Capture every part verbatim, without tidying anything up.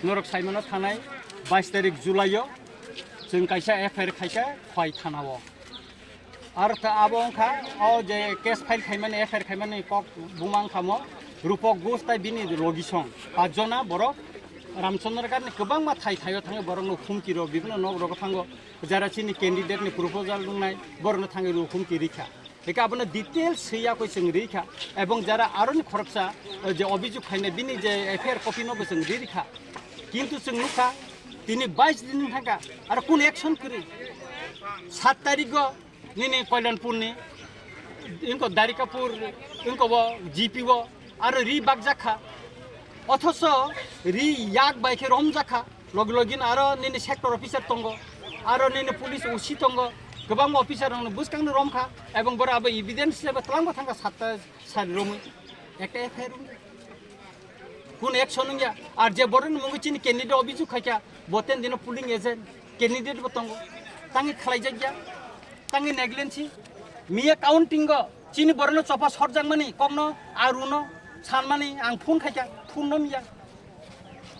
Norok saimano thanai bais tarik July o chwng kaisa F I R khaikha Khwai thana o. Ar ta abo wngkha o je case file khaimani, F I R khaimani kok buma wngkha mo Rupak Ghosh tai bini logisong. Pach jona borok Ramchandra Ghat ni kwbangma thai thai o thangwi borok no humki rw, bibino nok rogo thango, jara chini candidate ni proposal wngnai borok no thangwi rw humki rikha. Eka abono detail swiya koi chwng rikha, ebong jara aroni khoroksa, eh, je obijog khainai bini je F I R copy no bo chwng rikha. Kintu chwng nukha, tini bais din thangkha, aro kun action kwrwi. Sat tarik o nini Kalyanpur ni, inko Darikapur, inko bo G P o, aro ri bakjakha. Othoso ri yak bai khe romjakha. Logi login aro nini sector officer tongo, aro nini police O C tongo, kwbangma officer rokno bwskangno romkha, ebong borok abo evidence hisabe twlangbo thangkha satta sari romwi. Ekta F I R wngya. Kun action wngya. Ar je borokni mungwi chini candidate obijog khaikha, bo ten dino polling agent, candidate bo tongo. Tangwi khlaijakya, tangwi negligence. Miya counting o chini borokno chopa sorjakmani kokno aruno sanmani ang phone khaikha, phone no miya.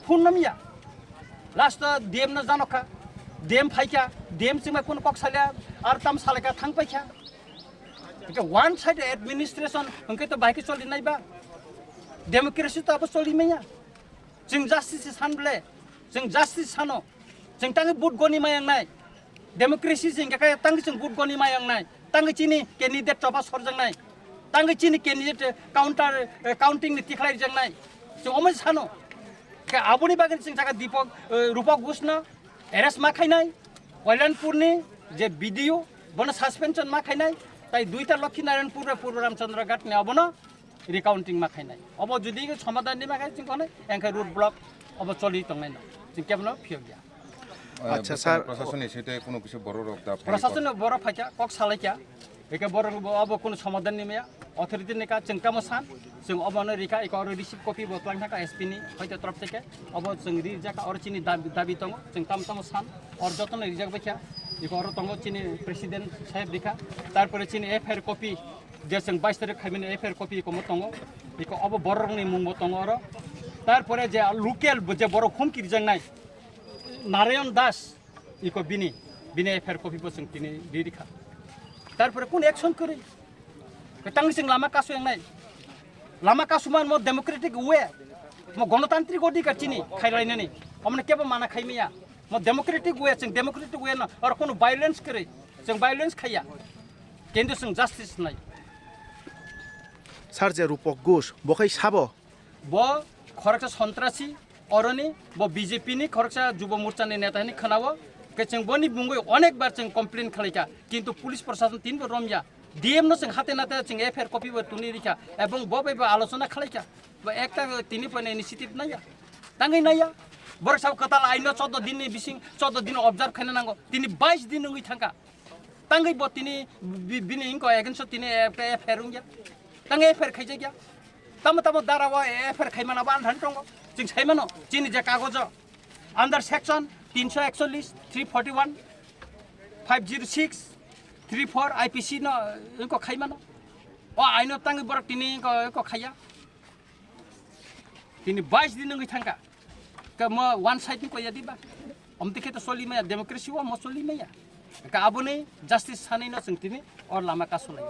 Phone no miya. Last o D M no janokha. D M phaikha. D M chwngbai kuno kok salya. Ar tam salaikha thang paikha. Hwnkhe one side administration hwnkhe to bahai khe choli nai ba. Democracy to abo choli maya. Chwng justice san ble. Chwng justice sano. Chwng tangwi vote goni mayang nai. Democracy se hingkha khe tangwi chwng vote goni mayang nai, tangwi chini candidate choba sorjak nai, tangwi chini candidate counter, eh, counting ni tikhlai rijak nai, chwng omo sano. Khe aboni bagwi chwng saka Deepak, eh, Rupak Ghosh no arrest ma khainai, Kalyanpur ni je B D O bono suspension ma khainai, tai duita Lakshmi Narayanpur bai Purba Ramchandra Ghat ni abono recounting ma khainai. Obo jodi somadhan ni ma khai chwng konai, engkhe road block obo choli tongnai no. Chwng kebono phiyok ya. Acha, sir. Prasasoni site kuno kisa borok rok da phai Prasasoni borok phaikha, kok salaikha. Eke borok bo abo kuno somadhan ni maya. Authority ni ka chwng tamo san. Chwng obo no rikha, eko oro receive copy bo twlang thangkha S P ni, hoito torop theke. Obo chwng rijak, oro chini dabi, dabi tongo. Chwng tamo tamo san. Or jotono rijak baikha. Eko oro tongo chini president saheb rikha. Tarpore chini F I R copy. Je chwng bais tarik khaimani F I R copy komo tongo, iko obo borokni mungbo tongo oro. Tarpore je local bo je borok humki rijaknai Narayan Das, iko bini, bini F I R copy bo chwng tini ri rikha. Tarpore kun action kwrwi? Kwtangwi chwng lama kasu wngnai. Lama kasuma mo democratic way, mo gonotantrik odhikar chini khailainani. Omne kebo mana khaimaya. Mo democratic way, chwng democratic way no, oro kunu violence kwrwi, chwng violence khaiya. Kintu chwng justice nai. Sir, je Rupak Ghosh, bo khai sabo? Bo khoroksa sontrasi, oroni, bo B J P ni khoroksa Jubo Morcha ni neta hinwi khwnao. Khe chwng boni bungwi onek bar chwng complain khlaikha, kintu police prosason tinbo romya. D M no chwng hate nate chwng F I R copy bo tuni rikha, ebong bo bai bo alochona khlaikha. Bo ekta tini pono initiative naiya. Tangwi naiya. Borok sabo kwtal aino choudo din ni bising, choudo din observe khaina nango. Tini bais din wngwi thangkha. Tangwi bo tini bi-, bini inko against o tini F I R wngya. Tangwi F I R khaijakya. Tamo tamo dara o F I R khaimana bo anthan tongo. Chwng saimano, chini je kagojo under section tinsho ekchollis, three forty one, five zero six, three four I P C no inko khaimano. O aino tangwi borok tini inko, inko khaiya. Tini bais din wngwi thangkha. Ka mo one side ni koya diba? Omte khe to soli maya, democracy o mo soli maya. Ka aboni justice sanai no chwng tini or lama kasulai.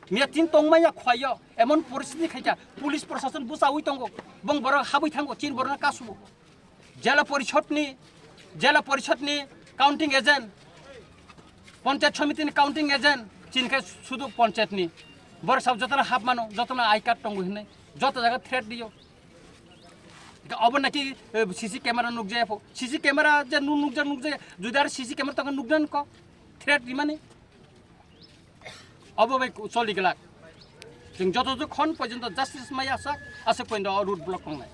Miya tin tong maya khwayo, emon poristhiti khaikha, police prosason busawi tongo, bong borok habwi thango, chin borok no kasubo. Jela porishod ni, jela porishod ni counting agent, panchayat samiti ni counting agent, chini khe sudu panchayat ni. Borok sab jotono hap mano, jotono I card tongo hinwi, joto jaga threat diyo. Ika obo naki, eh, C C camera nukjaya pho. C C camera je nu-, nukja, nukjaya. Jodi ar C C camera tongkha nukjan ko. Threat rimani. Obo bai ku-, choli glak. Chwng joto jokhon porjonto justice maya sak, aswk porjonto o road block tongnai.